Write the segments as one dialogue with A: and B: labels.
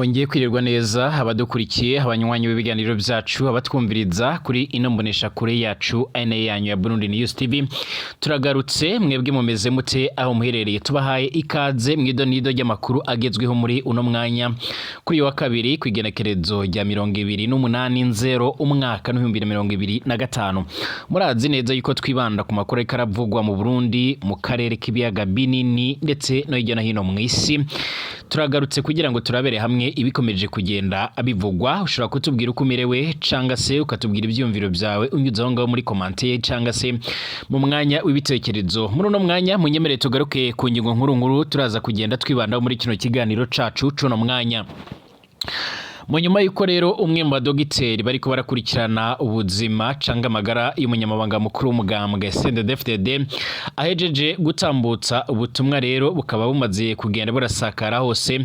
A: Mwongeye kwirirwa neza, abadukurikiye, abanywanyi b'ibiganiro byacu, abatwumviriza kuri ino mbonesha kure yacu ene yanyu ya Burundi News TV. Turagarutse. Mwebwe mumeze mute aho muherereye? Tubahaye ikaze mw'idonido ry'amakuru agezweho muri uno mwanya, kuri uyu wa kabiri, ku igenekerezo rya 28 Nzero umwaka w'2025. Murazi neza yuko twibanda ku makuru ariko aravugwa mu Burundi, mu karere k'ibiyaga binini, ndetse no hirya no hino mu isi. Turagarutse kugira ngo turabere hamwe ibikomeje kugenda bivugwa. Ushobora kutubwira uko umerewe, canga se ukatubwira ivyiyumviro byawe unyuze aho ngaho muri commentaire, canga se mu mwanya w'ibitekerezo. Muri uno mwanya munyemerere tugaruke ku ngingo nkuru nkuru turaza kugenda twibandaho muri kino kiganiro cacu cuno mwanya. Mu nyuma y'uko rero umwe mu badogiteri bariko barakurikirana ubuzima canga amagara y'umunyamabanga mukuru w'umugambwe CNDD-FDD ahejeje gutambutsa ubutumwa rero, bukaba bumaze kugenda burasakara hose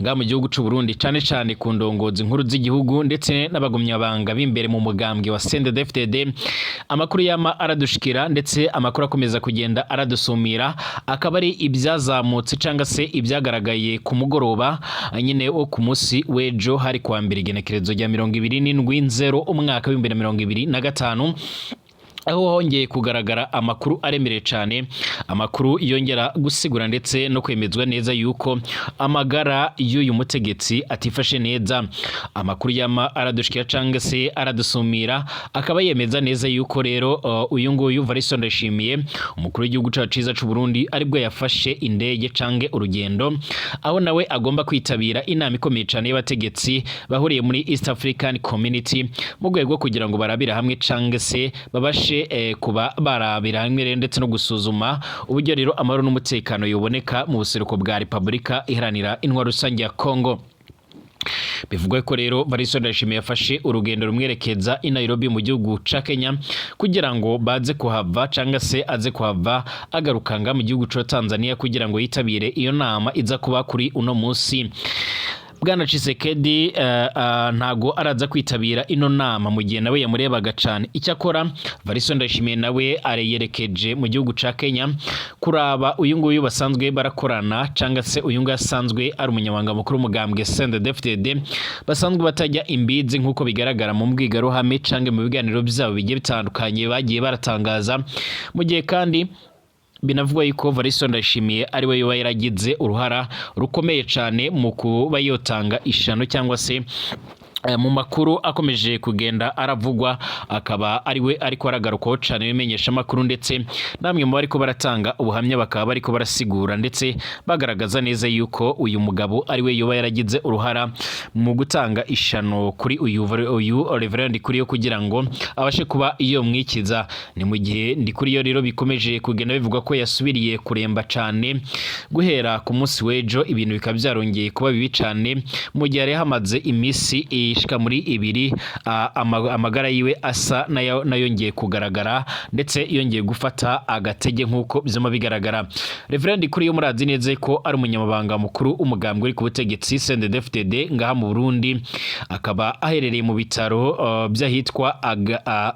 A: ngaha mu gihugu c'u Burundi, cane cane ku ndongozi nkuru z'igihugu ndetse n'abagumyabanga b'imbere mu mugambwe wa CNDD-FDD. Amakuru yama aradushikira, ndetse amakuru akomeza kugenda aradusumira, akaba ari ibyazamutse canga se ibyagaragaye ku mugoroba nyine wo ku munsi w'ejo, hari kuwa mbere, igenekerezo rya 27 Nzero umwaka w'2025, aho hongeye kugaragara amakuru aremereye cyane, amakuru yongera gusigura ndetse no kwemezwa neza yuko amagara y'uyu mutegetsi atifashe neza. Amakuru yama aradushikira cyangwa se aradusumira akaba yemeza neza yuko rero uyu nguyu Varisto Ndayishimiye, umukuru w'igihugu cyacu cyiza cy'u Burundi, aribwo yafashe indege cange urugendo, aho nawe agomba kwitabira inama ikomeye cyane y'abategetsi bahuriye muri East African Community, mu rwego rwo kugira ngo barabire hamwe cange se babashe kuba barabira hamwe rero ndetse no gusuzuma uburyo rero amahoro n'umutekano yoboneka mu buseruko bwa Repubulika Iharanira Intwaro Rusange ya Congo. Bivugwa ko rero Varisto Ndayishimiye yafashe urugendo rumwerekeza i Nairobi mu gihugu ca Kenya, kugira ngo baze kuhava, canga se aze kuhava agarukanga mu gihugu ca Tanzania, kugira ngo yitabire iyo nama iza kuba kuri uno munsi. Bwana Tshisekedi ntago araza kwitabira ino nama, mu gihe nawe yamurebaga cane. Icyakora Varisto Ndayishimiye nawe areyerekeje mu gihugu ca Kenya kuraba uyu nguyu basanzwe barakorana, canga se uyu nguyu asanzwe ari umunyamabanga mukuru w'umugambwe CNDD-FDD, basanzwe batajya imbizi nk'uko bigaragara mu mbwigaruhame canke mu biganiro byabo bigiye bitandukanye bagiye baratangaza. Mu gihe kandi binavugwa yuko Varisto Ndayishimiye ari we yoba yaragize uruhara rukomeye cyane mu kuba yotanga ishano, cyangwa se mu makuru akomeje kugenda aravugwa akaba ari we ariko aragarukwaho cyane bimenyesha amakuru, ndetse namwe mu bariko baratanga ubuhamya bakaba bariko barasigura ndetse bagaragaza neza yuko uyu mugabo ari we yoba yaragize uruhara mu gutanga ishano kuri uyu Reverend Ndikuriyo, kugira ngo abashe kuba iyo mwikiza. Ni mu gihe Ndikuriyo rero bikomeje kugenda bivugwa ko yasubiriye kuremba cyane guhera ku munsi w'ejo, ibintu bikaba byarongeye kuba bibi cyane, mu gihe yari hamaze iminsi ishika muri 2 amagara yiwe asa nayongeye kugaragara ndetse yongeye gufata agatege nk'uko byama bigaragara. Reverend Ndikuriyo murazi neza ko ari umunyamabanga mukuru w'umugambwe uri ku butegetsi CNDD-FDD ngaha mu Burundi, akaba aherereye mu bitaro by'ahitwa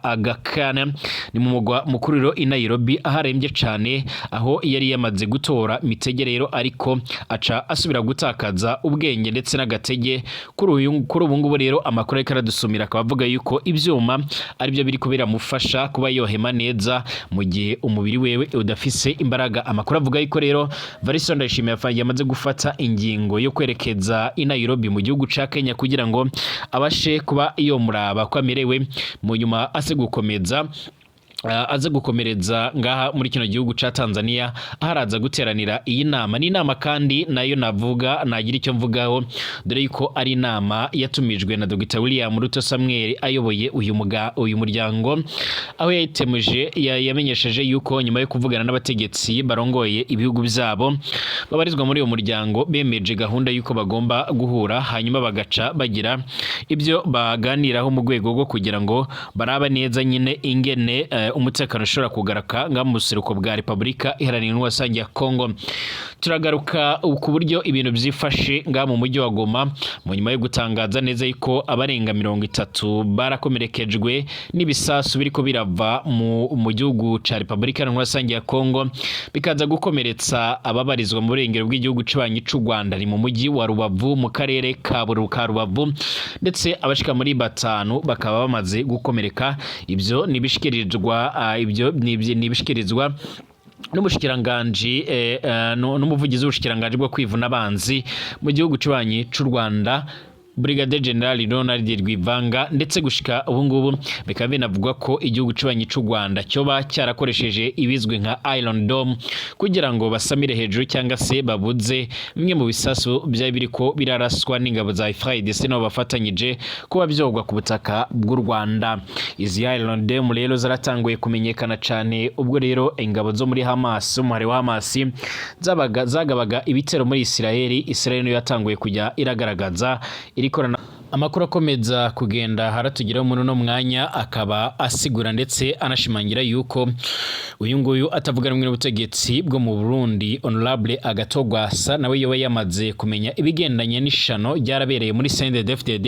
A: Agakana, ni mu mugwa mukuru rero i Nairobi, aho arembye cyane, aho yari yamaze gutora mitege rero, ariko aca asubira gutakaza ubwenge ndetse n'agatege. Kuri ubu ngubu rero amakuru ariko aradusumira akaba avuga yuko ivyuma aribyo biriko biramufasha kuba yohema neza, mu gihe umubiri wewe udafise imbaraga. Amakuru avuga yuko rero Varisto Ndayishimiye yamaze gufata ingingo yo kwerekeza i Nairobi mu gihugu ca Kenya, kugira ngo abashe kuba yomuraba ko amerewe, mu nyuma ase gukomeza aze gukomereza ngaha muri kino gihugu ca Tanzania, aho araza guteranira iyi nama. Ni inama kandi nayo navuga nagira icyo mvugaho, dore yuko ari inama yatumijwe na Dr William Ruto Samuel ayoboye uyu muryango, aho yayitemuje yamenyesheje yuko nyuma yo kuvugana n'abategetsi barongoye ibihugu byabo babarizwa muri uyu muryango, bemeje gahunda yuko bagomba guhura, hanyuma bagaca bagira ibyo baganiraho mu rwego rwo kugira ngo baraba neza nyine ingene umutekano ushobora kugaruka nga mu buseruko bwa Repubulika Iharanira Intwaro ya Kongo. Turagaruka ku buryo ibintu byifashe nga mu mujyi wa Goma mu nyuma yo gutangaza neza yuko abarenga 30 barakomerekejwe n'ibisasu biriko birava mu gihugu ca Repubulika Iharanira ya Kongo, bikaza gukomeretsa ababarizwa mu burengero bw'igihugu c'abanyi c'u Rwanda, ni mu mujyi wa Rubavu, mu karere ka Rubavu, ndetse abashika muri 5 bakaba bamaze gukomereka. Ibyo nibishikirizwa ibyo nibishikirizwa n'umushikiranganji, n'umuvugizi w'ubushikiranganji bwo kwivuna abanzi mu gihugu c'abanyi c'u Rwanda, Brigadier General Ronald Rwivanga. Ndetse gushika ubu ngubu bikaba binavugwa ko igihugu c'abanyi c'u Rwanda cyoba cyarakoresheje ibizwi nka Iron Dome kugira ngo basamire hejuru cyangwa se babuze bimwe mu bisasu byari biriko biraraswa n'ingabo za FARDC nabo bafatanyije kuba byogwa ku butaka bw'u Rwanda. Izi Iron Dome rero zaratanguye kumenyekana cane ubwo rero ingabo zo muri Hamas, umuhari wa Hamas, zabaga zagabaga ibitero muri Israeli. Israeli niyo yatanguye kujya iragaragaza irikorana. Amakuru akomeza kugenda haratugeraho muri uno mwanya akaba asigura ndetse anashimangira yuko uyu nguyu atavuga rumwe n'ubutegetsi bwo mu Burundi, Honorable Agathon Rwasa, nawe yoba yamaze kumenya ibigendanye n'ishano ryarabereye muri CNDD-FDD,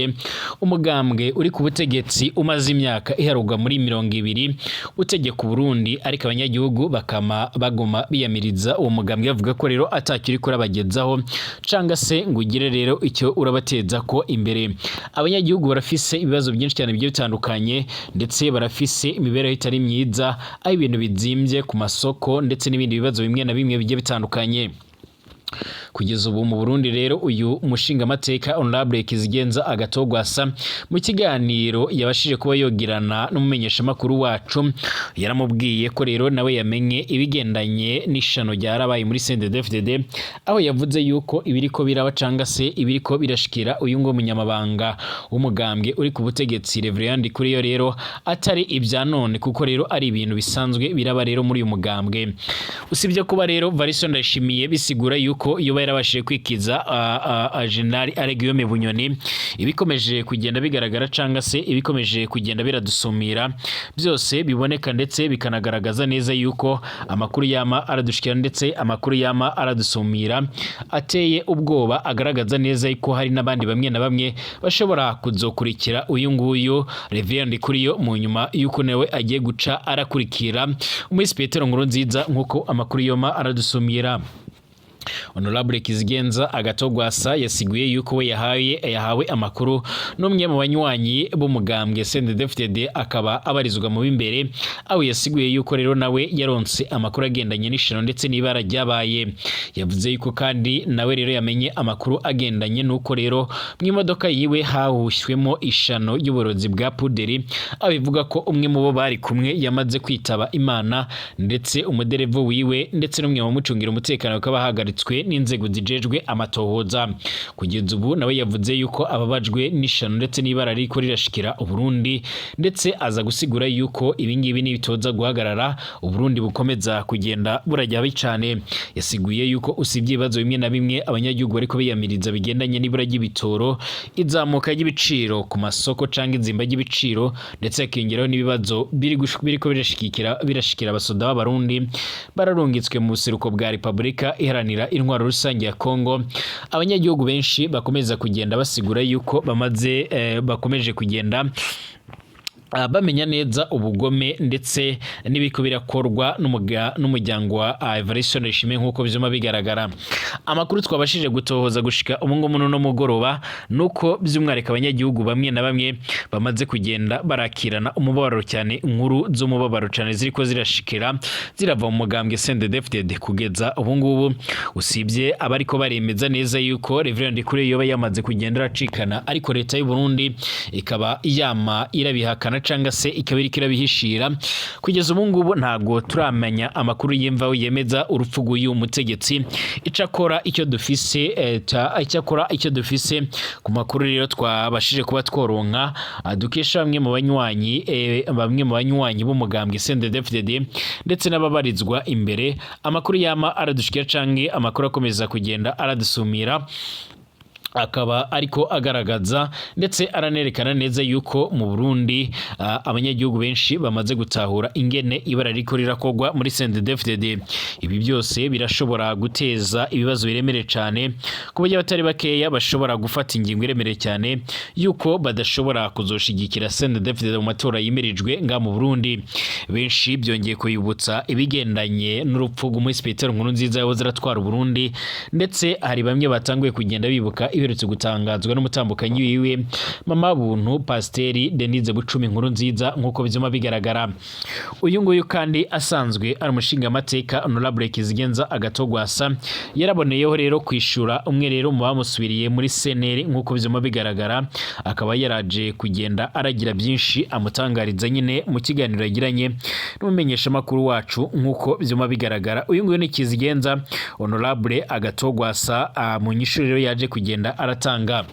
A: umugambwe uri ku butegetsi umaze imyaka iharugwa muri 20 utegeka Burundi, ariko abanyagihugu bakama baguma biyamiriza uwo mugambwe, bavuga ko rero atakiri kurabagezaho canga se ngo ugire rero icyo urabateza ko imbere. Abanyagihugu barafise ibibazo byinshi cyane bigiye bitandukanye, ndetse barafise imibereho itari myiza, aho ibintu bizimbye ku masoko ndetse n'ibindi bibazo bimwe na bimwe bigiye bitandukanye kugeza ubu mu Burundi. Rero uyu mushingamateka Honorable Kizigenza Agathon Rwasa, mu kiganiro yabashije kuba yogirana n'umumenyeshamakuru wacu, yaramubwiye ko rero nawe yamenye ibigendanye n'ishano ryarabaye muri CNDD-FDD, aho yavuze yuko ibiriko biraba canga se ibiriko birashikira uyu ngo munyamabanga w'umugambwe uri ku butegetsi, Reverend Ndikuriyo, rero atari ibya none, kuko rero ari ibintu bisanzwe biraba rero muri uyu mugambwe. Usibye kuba rero Varisto Ndayishimiye bisigura yuko iyo yarabashije kwikiza General Alain Guillaume Bunyoni, ibikomeje kugenda bigaragara canga se ibikomeje kugenda biradusumira byose biboneka, ndetse bikanagaragaza neza yuko amakuru yama aradushikira ndetse amakuru yama aradusumira ateye ubwoba, agaragaza neza yuko hari n'abandi bamwe na bamwe bashobora kuzokurikira uyu nguyu Reverend Ndikuriyo mu nyuma yuko nawe agiye guca arakurikira Umuhisi Petero Nkurunziza, nk'uko amakuru yoma aradusumira. Honorable Kizigenza Agathon Rwasa yasiguye yuko we yahawe amakuru n'umwe mu banywanyi b'umugambwe CNDD-FDD, akaba abarizwa mu b'imbere, aho yasiguye yuko rero nawe yaronse amakuru agendanye n'ishano ndetse n'ibara ryabaye. Yavuze yuko kandi nawe rero yamenye amakuru agendanye n'uko rero mu imodoka yiwe hahushyemo ishano y'uburozi bwa puderi, aho bivuga ko umwe mu bo bari kumwe yamaze kwitaba Imana, ndetse umuderevu wiwe ndetse n'umwe mu bamucungira umutekano bakaba bahagaritswe n'inzego zijejwe amatohoza. Kugeza ubu nawe yavuze yuko ababajwe n'ishano ndetse n'ibara ririko rirashikira Uburundi, ndetse aza gusigura yuko ibingibi nibitoza guhagarara Uburundi bukomeza kugenda burajya habi cane. Yasiguye yuko usibye ibibazo bimwe na bimwe abanyagihugu bariko biyamiriza bigendanye n'ibura ry'ibitoro, izamuka ry'ibiciro ku masoko canke izimba ry'ibiciro, ndetse hakiyongeraho n'ibibazo biriko birashikira abasoda b'Abarundi bararungitswe mu buseruko bwa Repubulika Iharanira Intwaro Rusange ya Kongo, abanyagihugu benshi bakomeza kugenda basigura yuko bamaze bakomeje kugenda bamenya neza ubugome ndetse n'ibiko birakorwa n'umuryango wa Evariste Ndayishimiye, nk'uko vyuma bigaragara. Amakuru twabashije gutohoza gushika ubu ngubu no mugoroba nuko by'umwihariko abanyagihugu bamwe na bamwe bamaze kugenda barakirana umubabaro cyane inkuru z'umubabaro cyane ziriko zirashikira zirava mu mugambwe CNDD-FDD. Kugeza ubu ngubu, usibye abariko baremeza neza yuko Reverend Ndikuriyo yoba yamaze kugenda aracikana, ariko leta y'u Burundi ikaba yama irabihakana canga se ikaba iriko irabihishira, kugeza ubu ngubu ntabwo turamenya amakuru y'imvaho yemeza urupfu rw'uyu mutegetsi. Icakora icyo dufise icyakora icyo dufise ku makuru rero twabashije kuba tworonka, dukesha bamwe mu banywanyi b'umugambwe CNDD-FDD ndetse n'ababarizwa imbere, amakuru yama aradushikira canke amakuru akomeza kugenda aradusumira. Akaba ariko agaragaza ndetse aranerekana neza yuko mu Burundi abanyagihugu benshi bamaze gutahura ingene ibara riko rirakogwa muri CNDD-FDD. Ibi byose birashobora guteza ibibazo biremereye cyane, ku buryo abatari bakeya bashobora gufata ingingo iremereye cyane yuko badashobora kuzoshigikira CNDD-FDD mu matora yimirijwe nga mu Burundi. Benshi byongeye kuyibutsa ibigendanye n'urupfu rw'umuhisi Petero Nkurunziza yahoze aratwara Burundi, ndetse hari bamwe batanguye kugenda bibuka ibiherutse gutangazwa n'umutambukanyi wiwe, Mama Buntu Pasiteri Denise Bucumi Nkurunziza. Nk'uko byuma bigaragara, uyu nguyu kandi asanzwe ari umushingamateka, Honorable Kizigenza Agathon Rwasa, yaraboneyeho rero kwishura umwe rero mu bamusubiriye muri CNL. Nk'uko byuma bigaragara, akaba yaraje kugenda aragira byinshi amutangariza nyine mu kiganiro yagiranye n'umumenyeshamakuru wacu. Nk'uko byuma bigaragara, uyu nguyu ni Kizigenza Honorable Agathon Rwasa. Mu nyishu rero yaje kugenda aratanga,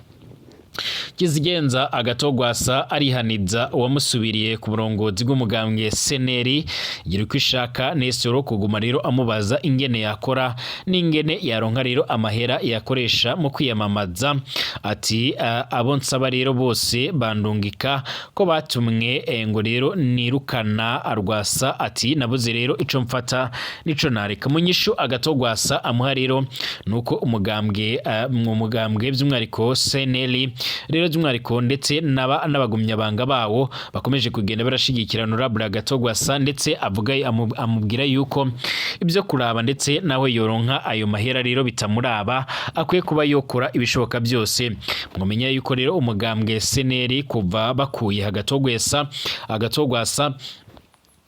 A: Kizigenza Agathon Rwasa arihaniza uwamusubiriye ku burongozi bw'umugambwe CNL, Girukishaka Nestor, kuguma rero amubaza ingene yakora n'ingene yaronka rero amahera yakoresha mu kwiyamamaza. Ati abo nsaba rero bose bandungika ko batumwe ngo rero nirukana Rwasa. Ati nabuze rero ico mfata nico nareka. Mu nyishu Agathon Rwasa amuha rero nuko umugambwe mu mugambwe by'umwihariko CNL rero by'umwihariko ndetse n'abagumyabanga bawo bakomeje kugenda barashigikira Honorable Agathon Rwasa, ndetse avuga amubwira yuko ibyo kuraba ndetse nawe yoronka ayo mahera rero bitamuraba, akwiye kuba yokora ibishoboka byose. Mwamenya yuko rero umugambwe CNL kuva bakuye Agathon Rwasa,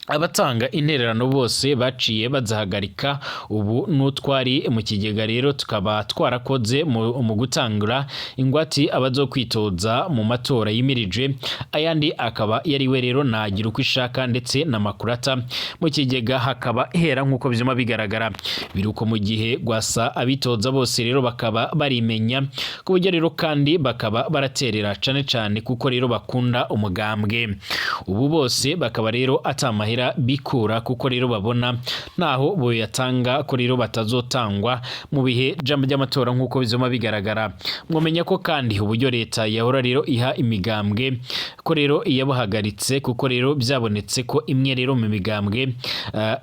A: abatanga intererano bose baciye bazahagarika. Ubu n'utwari mu kigega rero tukaba twarakoze mu gutangura ingwati abazokwitoza mu matora yimirije, ayandi akaba yariwe rero nagira uko ishaka ndetse na makurata, mu kigega hakaba hera. Nk'uko vyuma bigaragara, biruko mu gihe Rwasa abitoza bose rero bakaba barimenya, ku buryo rero kandi bakaba baraterera cane cane kuko rero bakunda umugambwe. Ubu bose bakaba rero atamahera bikura, kuko rero babona naho boyatanga ko rero batazotangwa mu bihe by'amatora. Nk'uko bizoma bigaragara, mwomenya ko kandi uburyo leta yahora rero iha imigambwe ko rero yabuhagaritse, kuko rero byabonetse ko imwe rero mu migambwe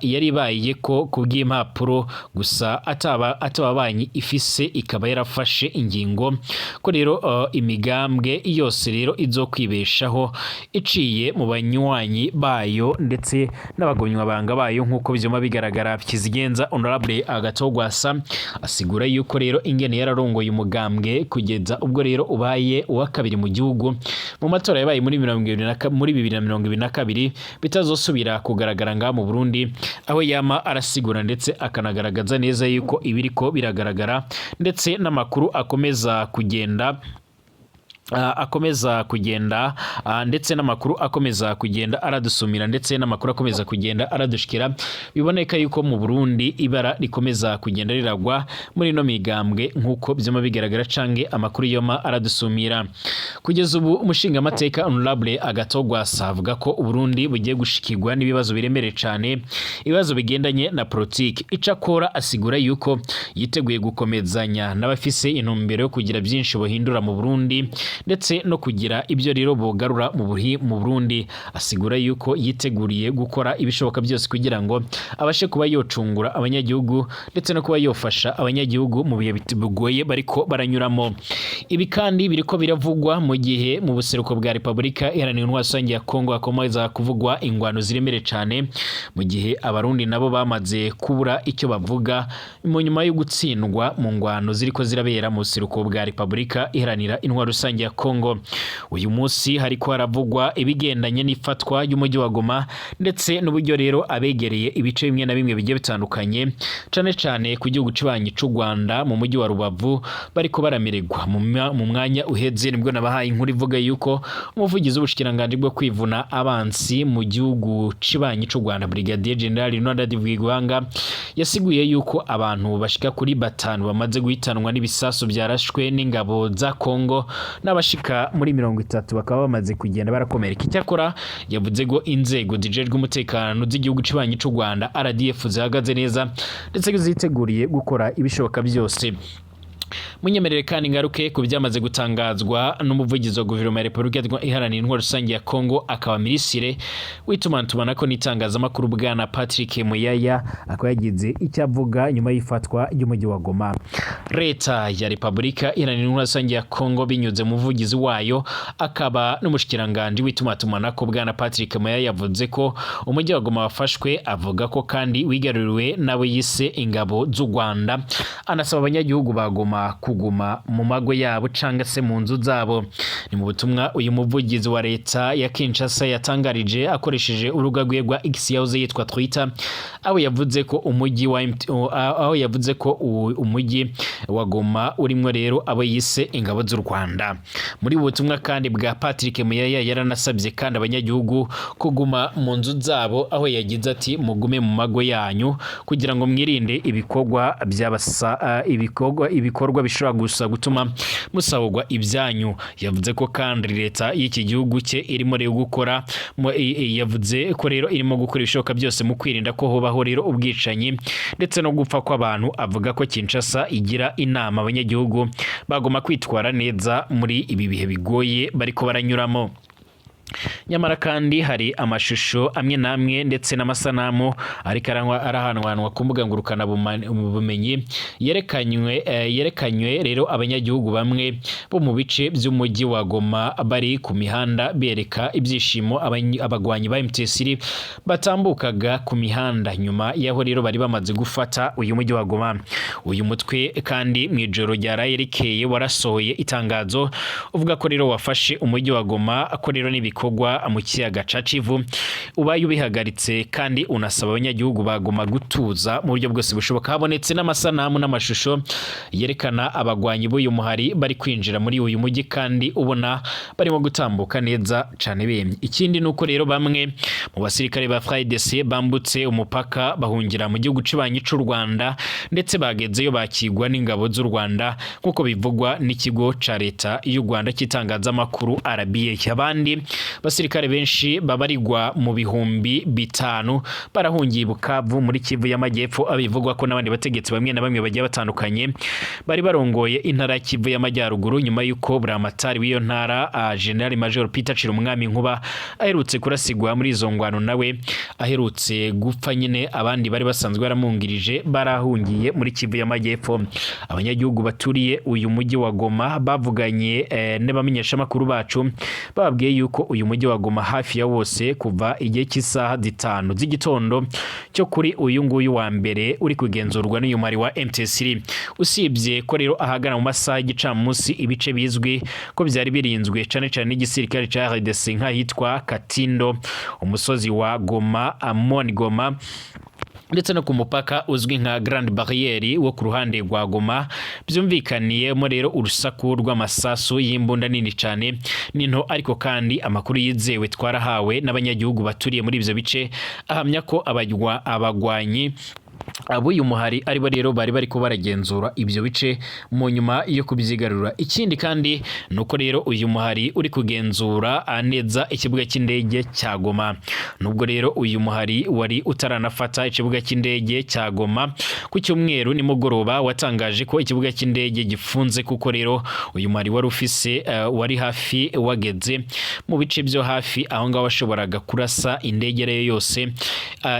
A: yari ibaye ko kubw'impapuro gusa ataba banki ifise, ikaba yarafashe ingingo ko rero imigambwe yose rero izokwibeshaho iciye mu banywanyi bayo ndetse n'abagumyabanga bayo. Nk'uko byuma bigaragara, Kizigenza Honorable Agathon Rwasa asigura yuko rero ingene yararongoye umugambwe kugeza ubwo rero ubaye uwa kabiri mu gihugu mu matora yabaye muri muri 2022 bitazosubira kugaragara ngaha mu Burundi, aho yama arasigura ndetse akanagaragaza neza yuko ibiriko biragaragara ndetse n'amakuru akomeza kugenda ndetse n'amakuru akomeza kugenda aradusumira ndetse n'amakuru akomeza kugenda aradushikira, biboneka yuko mu Burundi ibara rikomeza kugenda riragwa muri ino migambwe. Nk'uko byama bigaragara canke amakuru yoma aradusumira kugeza ubu, umushingamateka Honorable Agathon Rwasa avuga ko Uburundi bugiye gushikirwa n'ibibazo biremereye cane, ibibazo bigendanye na politiki. Icakora asigura yuko yiteguye gukomezanya n'abafise intumbero yo kugira byinshi bohindura mu Burundi ndetse no kugira ibyo rero bogarura mu Burundi. Asigura yuko yiteguriye gukora ibishoboka byose kugira ngo abashe kuba yocungura abanyagihugu ndetse no kuba yofasha abanyagihugu mu bihe bigoye bariko baranyuramo. Ibi kandi biriko biravugwa mu gihe mu buseruko bwa Repubulika Iharanira Intwaro Rusange ya Kongo hakomeza kuvugwa ingwano ziremereye cane, mu gihe abarundi nabo bamaze kubura icyo bavuga mu nyuma yo gutsindwa mu ngwano ziriko zirabera mu buseruko bwa Repubulika Iharanira Intwaro Rusange ya Kongo. Uyu munsi hariko haravugwa ibigendanye n'ifatwa ry'umujyi wa Goma ndetse n'uburyo rero abegereye ibice bimwe na bimwe bigiye bitandukanye, cane cane ku gihugu cibanyi c'u Rwanda mu mujyi wa Rubavu, bariko baramererwa. Mu mwanya uheze nibwo nabahaye inkuru ivuga yuko umuvugizi w'ubushikiranganji bwo kwivuna abansi mu gihugu cibanyi c'u Rwanda, Brigadier General Leonard Bwigwanga, yasiguye yuko abantu bashika kuri batanu bamaze guhitanwa n'ibisasu byarashwe n'ingabo za Kongo, n'abashika muri 30 bakaba bamaze kugenda barakomereka. Icyakora yavuze ko inzego zijejwe umutekano z'igihugu cibanyi c'u Rwanda, RDF, zihagaze neza ndetse ziteguriye gukora ibishoboka byose. Munyemerere kandi ngaruke ku byamaze gutangazwa n'umuvugizi wa guverinoma ya Repubulika Iharanira Intwaro Rusange ya Kongo, akaba minisitiri w'itumatumanako n'itangazamakuru, bwana Patrick Muyaya, akaba yagize icyo avuga nyuma y'ifatwa ry'umujyi wa Goma. Leta ya Repubulika Iharanira Intwaro Rusange ya Kongo, binyuze mu muvugizi wayo akaba n'umushikiranganji w'itumatumanako, bwana Patrick Muyaya, yavuze ko umujyi wa Goma wafashwe. Avuga ko kandi wigaruriwe n'abo yise ingabo z'u Rwanda, anasaba abanyagihugu ba Goma kuguma mu mago yabo canga se mu nzu zabo. Ni mu butumwa uyu muvugizi wa leta ya Kinshasa yatangarije akoresheje urubuga rwe rwa X, yahoze yitwa Twitter, aho yavuze ko umujyi wa Goma urimwo rero abo yise ingabo z'u Rwanda. Muri ubu butumwa kandi bwa Patrick Muyaya, yaranasabye kandi abanyagihugu kuguma mu nzu zabo, aho yagize ati: "Mugume mu mago yanyu kugira ngo mwirinde ibikorwa byabasa ibikorwa bishobora gusa gutuma musahurwa ibyanyu." Yavuze ko kandi leta y'iki gihugu cye irimo rero gukora yavuze ko rero irimo gukora ibishoboka byose mu kwirinda ko hobaho rero ubwicanyi ndetse no gupfa kw'abantu. Avuga ko Kinshasa igira inama abanyagihugu bagomba kwitwara neza muri ibi bihe bigoye bariko baranyuramo. Nyamara kandi hari amashusho amwe n'amwe ndetse n'amasanamu ariko arahanwanwa ku mbuga ngurukana bumenyi yerekanywe rero abanyagihugu bamwe bo mu bice by'umujyi wa Goma bari ku mihanda bereka ibyishimo abagwanyi ba M23 batambukaga ku mihanda nyuma y'aho rero bari bamaze gufata uyu mujyi wa Goma. Uyu mutwe kandi mu ijoro ryaraye rikeye warasohoye itangazo uvuga ko rero wafashe umujyi wa Goma, ko rero n'ibikorwa mu kiyaga ca Kivu ubaye ubihagaritse, kandi unasaba abanyagihugu ba Goma gutuza mu buryo bwose bushoboka. Habonetse n'amasanamu n'amashusho yerekana abagwanyi b'uyu muhari bari kwinjira muri uyu mujyi, kandi ubona barimo gutambuka neza cane bemye. Ikindi ni uko rero bamwe mu basirikare ba FARDC bambutse umupaka bahungira mu gihugu cibanyi c'u Rwanda, ndetse bagezeyo bakigwa n'ingabo z'u Rwanda, nk'uko bivugwa n'ikigo ca leta y'u Rwanda cy'itangazamakuru RBA. Abandi basirikare benshi babarirwa mu 5000 barahungiye i Bukavu muri Kivu y'Amajyepfo, abivugwa ko n'abandi bategetsi bamwe na bamwe bagiye batandukanye bari barongoye intara ya Kivu y'Amajyaruguru, nyuma y'uko buramatari w'iyo ntara, General Major Peter Cirumwami Nkuba, aherutse kurasigwa muri izo ngwano, nawe aherutse gupfa nyine. Abandi bari basanzwe baramwungirije barahungiye muri Kivu y'Amajyepfo. Abanyagihugu baturiye uyu mujyi wa Goma bavuganye n'abamenyeshamakuru bacu, bababwiye yuko uyu mujyi wa Goma hafi ya wose kuva igihe cy'isaha 5 z'igitondo cyo kuri uyu nguyu wa mbere uri kugenzurwa n'uyu mari wa M23, usibye ko rero ahagana mu masaha y'igicamunsi ibice bizwi ko byari birinzwe cane cane n'igisirikare ca RDC nk'ahitwa Katindo, umusozi wa Goma, Amon Goma, ndetse no ku mupaka uzwi nka Grande Barrière wo ku ruhande rwa Goma, byumvikaniyemo rero urusaku rw'amasasu y'imbunda nini cyane n'into. Ariko kandi amakuru yizewe twarahawe n'abanyagihugu baturiye muri ibyo bice ahamya ko abagwanyi ab'uyu muhari aribo rero bari bariko baragenzura ibyo bice mu nyuma yo kubyigarura. Ikindi kandi ni uko rero uyu muhari uri kugenzura neza ikibuga cy'indege cya Goma. Nubwo rero uyu muhari wari utaranafata ikibuga cy'indege cya Goma, ku cyumweru nimugoroba watangaje ko ikibuga cy'indege gifunze, kuko rero uyu muhari wari ufise wari hafi wageze mu bice byo hafi aho ngaho washoboraga kurasa indege ariyo yose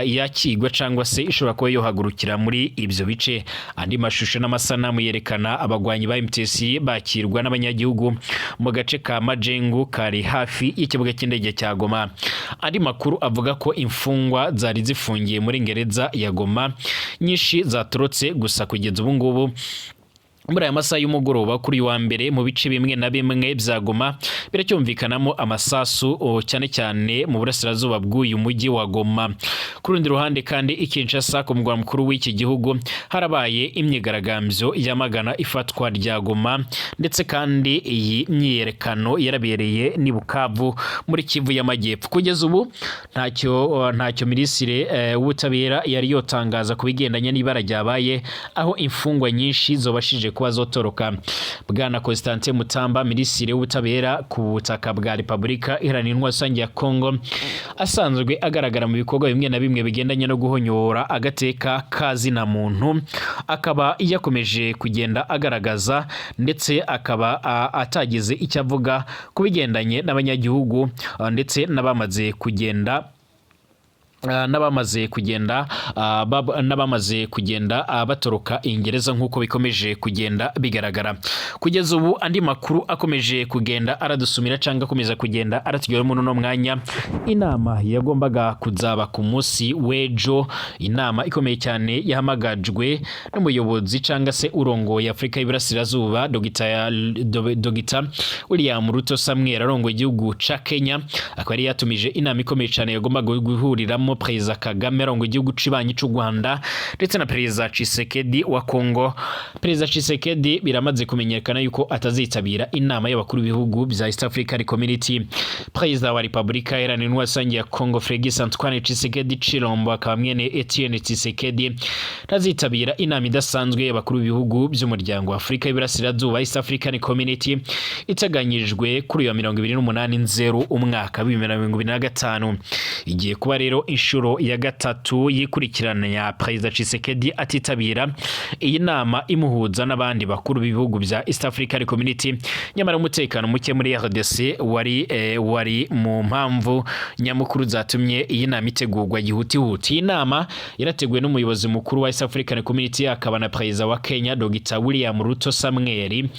A: yakigwa cyangwa se ishobora kuba yohagurukira muri ibyo bice. Andi mashusho n'amasanamu yerekana abagwanyi ba MTC bakirwa n'abanyagihugu mu gace ka Majengo kari hafi y'ikibuga cy'indege cya Goma. Andi makuru avuga ko imfungwa zari zifungiye muri gereza ya Goma nyinshi zatorotse. Gusa kugeza ubu ngubu muri aya masaha y'umugoroba kuri uyu wa mbere, mu bice bimwe na bimwe bya Goma biracyumvikanamo amasasu, cyane cyane mu burasirazuba bw'uyu mujyi wa Goma. Ku rundi ruhande kandi, i Kinshasa ku murwa mukuru w'iki gihugu, harabaye imyigaragambyo yamagana ifatwa rya Goma, ndetse kandi iyi myiyerekano yarabereye n'i Bukavu muri Kivu y'Amajyepfo. Kugeza ubu ntacyo minisitiri w'ubutabera yari yotangaza ku bigendanye n'ibara ryabaye, aho imfungwa nyinshi zobashije kuba azotoroka. Bwana Constantin Mutamba, minisitiri w'ubutabera ku butaka bwa Repubulika Iharanira Intwaro Rusange ya Kongo, asanzwe agaragara mu bikorwa bimwe na bimwe bigendanye no guhonyora agateka kazina muntu, akaba yakomeje kugenda agaragaza ndetse akaba atagize icyo avuga ku bigendanye n'abanyagihugu ndetse n'abamaze kugenda batoroka ingereza nk'uko bikomeje kugenda bigaragara kugeza ubu. Andi makuru akomeje kugenda aradusumira cyangwa akomeza kugenda aratugeraho muri uno mwanya, inama yagombaga kuzaba ku munsi w'ejo, inama ikomeye cyane yahamagajwe n'umuyobozi cyangwa se urongoye Afurika y'Iburasirazuba, Dogita William Ruto Samuel, arongoye igihugu ca Kenya, akaba yari yatumije inama ikomeye cyane yagombaga guhuriramo Perezida Kagame arongoye igihugu cibanyi c'u Rwanda ndetse na Perezida Tshisekedi wa Kongo. Perezida Tshisekedi biramaze kumenyekana yuko atazitabira inama y'abakuru b'ibihugu bya East African Community. Perezida wa Repubulika Iharanira Intwaro Rusange ya Kongo, Felix Antoine Tshisekedi Tshilombo, akaba mwene Etienne Tshisekedi, ntazitabira inama idasanzwe y'abakuru b'ibihugu by'umuryango wa Afurika y'Iburasirazuba, East African Community, iteganyijwe kuri uyu wa 28 Nzero umwaka wa 2025. Igiye kuba rero inshuro ya gatatu yikurikirana Perezida Tshisekedi atitabira iyi nama imuhuza n'abandi bakuru b'ibihugu bya East African Community. Nyamara umutekano muke muri RDC wari mu mpamvu nyamukuru zatumye iyi nama itegurwa yihutihuti. Iyi nama yarateguwe n'umuyobozi mukuru wa East African Community akaba na Perezida wa Kenya, Dr William Ruto Samuel,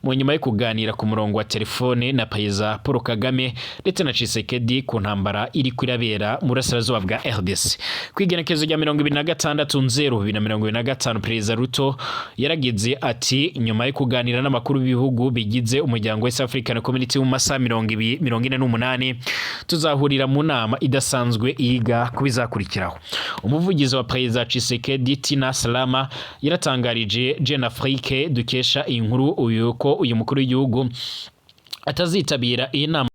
A: mu nyuma yo kuganira ku murongo wa telefone na Perezida Paul Kagame ndetse na Tshisekedi ku ntambara iri kurabera mu burasirazuba bwa RDC. Ku igenekerezo rya 26 Nzero 2025, Perezida Ruto yaragize ati: "Nyuma yo kuganira n'amakuru b'ibihugu bigize umuryango wa East African Community, mu masaha 48 tuzahurira mu nama idasanzwe yiga kubizakurikiraho." Umuvugizi wa Perezida Tshisekedi, Tina Salama, yaratangarije Jeune Afrique dukesha iyi nkuru uyu ko uyu mukuru w'igihugu atazitabira iyi nama.